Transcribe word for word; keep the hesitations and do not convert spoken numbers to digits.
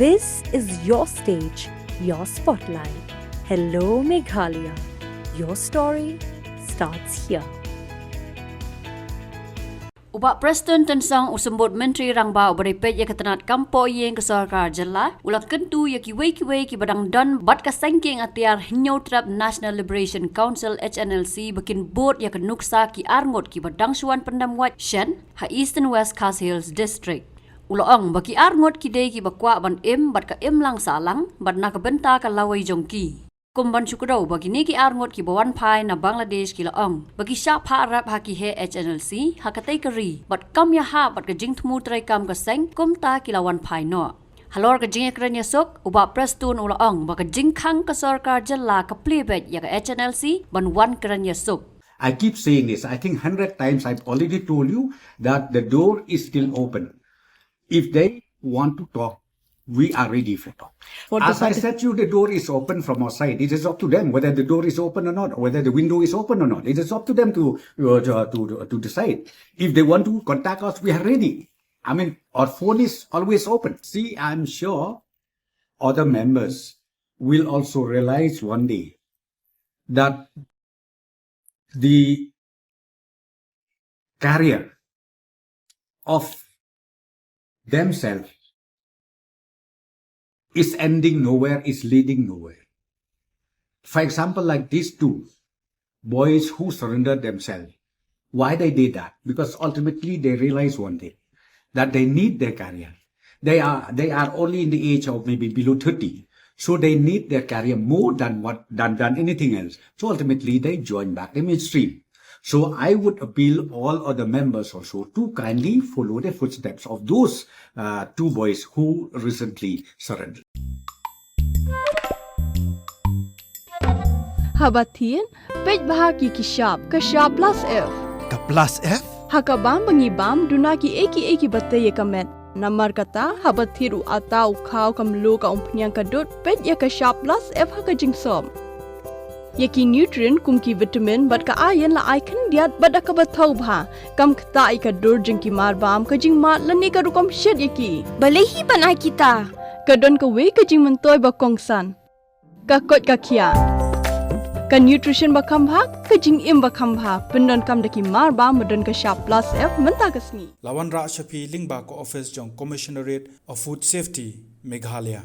This is your stage, your spotlight. Hello, Meghalaya. Your story starts here. U Bah Prestone Tynsong, u Symbud Myntri Rangbah uba dei peit ïa ka tnat kam poh ïing ka Sorkar Jylla, u la kyntu ïa kiwei kiwei kiba dang don bad ka seng kieng atiar Hynñiewtrep National Liberation Council, H N L C, ba kin bud ïa ka nuksa ki arngut kiba dang shu wan pyndem wait shen ha Eastern West Khasi Hills District. U la ong ba ki arngut ki dei kiba kwah ban im bad ka imlang sahlang bad na ka bynta ka lawei jong ki. Kum ban shu kdew ba kine ki arngut kiba wan phai na Bangladesh, ki la ong ba ki shah phah rep ha ki heh H N L C ha katei ka ri bad kam ïahap bad ka jingthmu treikam ka seng, kumta ki la wan phai noh. Halor ka jingïakren ïasuk, u Bah Prestone u la ong ba ka jingkhang ka Sorkar Jylla ka plie beit ïa ka H N L C ban wan kren ïasuk. I keep saying this. I think hundred times I've already told you that the door is still open. If they want to talk, we are ready for talk. For the As I partic- said to you, the door is open from our side. It is up to them whether the door is open or not, whether the window is open or not. It is up to them to, uh, to, to, to decide. If they want to contact us, we are ready. I mean, our phone is always open. See, I'm sure other members will also realize one day that the career of themselves is ending nowhere, is leading nowhere. For example, like these two boys who surrendered themselves, why they did that? Because ultimately they realize one thing, that they need their career. They are, they are only in the age of maybe below thirty. So they need their career more than what, than, than anything else. So ultimately they join back the mainstream. So I would appeal all other members also to kindly follow the footsteps of those, uh, two boys who recently surrendered. Haba thied, peit bha ki ki shap, ka shap plus F. Ka plus F? Ha ka bam ba ngi bam, duna kiei kiei kiba tei ïa ka met. Namar kata, haba thied u atta, u khaw, ka mluh, ka umphniang, ka dud, peit ïa ka shap plus F ha ka jingsop. Ïa ki nutrient kum ki vitamin bad ka iron la ai khyndiat bad da kaba thaw bha. Kam ktah ïa ka dur jong ki marbam, ka jingmad lane ka rukom shet ïa ki. Balei hi ban ai kita? Ka don kawei ka jingmyntoi ba kongsan. Ka koit ka khiah. Ka nutrition ba kham bha, ka jingim ba kham bha. Pyndonkam da ki marbam ba don ka shap plus F mynta ka sngi. La wanrah sha phi lyngba ka office jong Commissionerate of Food Safety, Meghalaya.